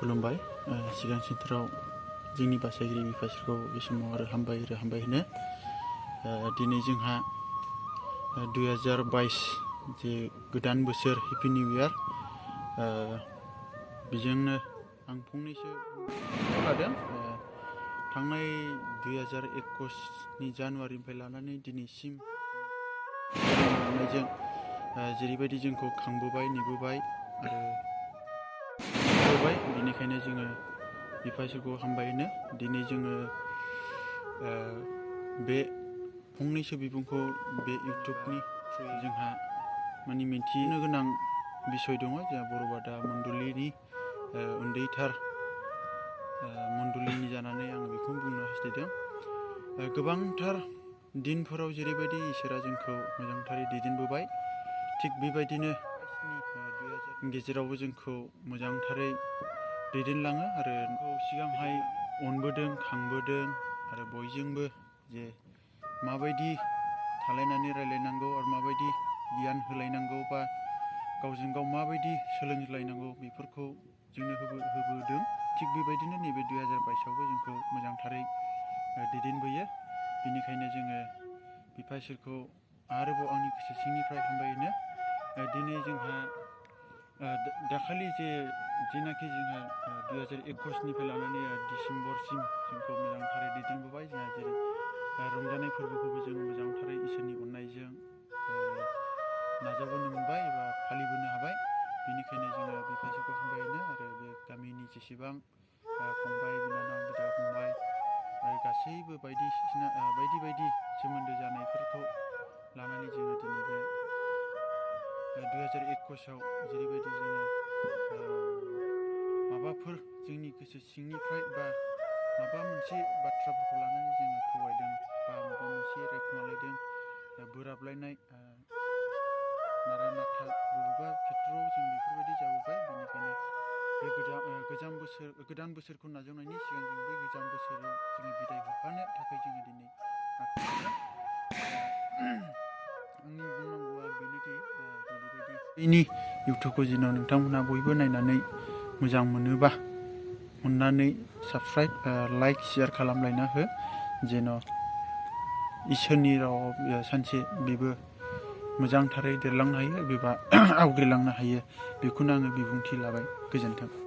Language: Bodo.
खुलुमबाय सिगां सेन्टाराव जोंनि बासायगिरि बिफाफोरखौ बे समाव आरो हामबाय होनो दिनै जोंहा 2022 जे गोदान बोसोर हेपि निउ इयार बेजोंनो आं फंनैसो लादों थांनाय 2021 नि जानुवारिनिफ्राय लानानै दिनैसिम जों जेरैबायदि जोंखौ खांबोबाय नेबोबाय आरो बेनिखायनो जोङो बिफाफोरखौ हामबाय होनो दिनै जोङो बे फंनैसो बिबुंखौ बे इउटुबनि थ्रुयै जोंहा माने मिन्थिनो गोनां बिसय दङ जोंहा बर'बादा मन्दलिनि उन्दैथार मन्दलिनि जानानै आङो बेखौ बुंनो हास्थायदों गोबांथार दिनफोराव जेरैबायदि इसोरा जोंखौ मोजांथारै दैदेनबोबाय थिग बेबायदिनो गेजेरावबो जोंखौ मोजांथारै दैदेनलाङो आरो सिगांहाय अनबोदों खांबोदों आरो बयजोंबो जे माबायदि थालायनानै रायलायनांगौ आरो माबायदि गियान होलायनांगौ बा गावजों गाव माबायदि सोलोंलायनांगौ बेफोरखौ जोंनो होबोदों थिग बेबायदिनो नैबे 2022आवबो जोंखौ मोजांथारै दैदेनबोयो बेनिखायनो जोङो बिफा इसोरखौ आरोबाव आंनि गोसो सिंनिफ्राय हामबायनो दिनै जोंहा दाखालि जेनाखि जोंहा 2021 निफ्राय लानानै डिसेम्बरसिम जोंखौ मोजांथारै दैदेनबोबाय जोंहा जेरै रंजानाय फोरबोखौबो जों मोजांथारै इसोरनि अननायजों नाजाबोनो मोनबाय एबा फालिबोनो हाबाय बेनिखायनो जोङो बिफाफोरखौ हामबायनो आरो बे गामिनि जेसेबां फंबाय बिनानाव बिदा फंबाय आरो गासैबो बायदिसिना बायदि सोमोन्दो जानायफोरखौ लानानै जोङो दिनै बे 2021आव जेरैबायदि जोङो माबाफोर जोंनि गोसो सिंनिफ्राय बा माबा मोनसे बाथ्राफोरखौ लानानै जोङो थगायदों बा माबा मोनसे रायखुमालायदों बोराबलायनाय नारा नाथा बबेबा खेथ्रआव जों बेफोरबायदि जाबोबाय बेनिखायनो बे गोदान बोसोरखौ नाजावनायनि सिगां जों बे गोजाम बोसोराव जोङो बिदाय हरफानो थाखाय जोङो दिनै आंनि बुंनांगौआ बेनोदि जेरैबायदि इउटुबखौ जेन' नोंथांमोनहा बयबो नायनानै मोजां मोनोबा अननानै साबस्क्राइब लाइक शेयार खालामलायना हो जेन' इसोरनि रावाव सानसे बेबो मोजांथारै देरलांनो हायो एबा आवगायलांनो हायो बेखौनो आङो बिबुंथि लाबाय गोजोन्थों।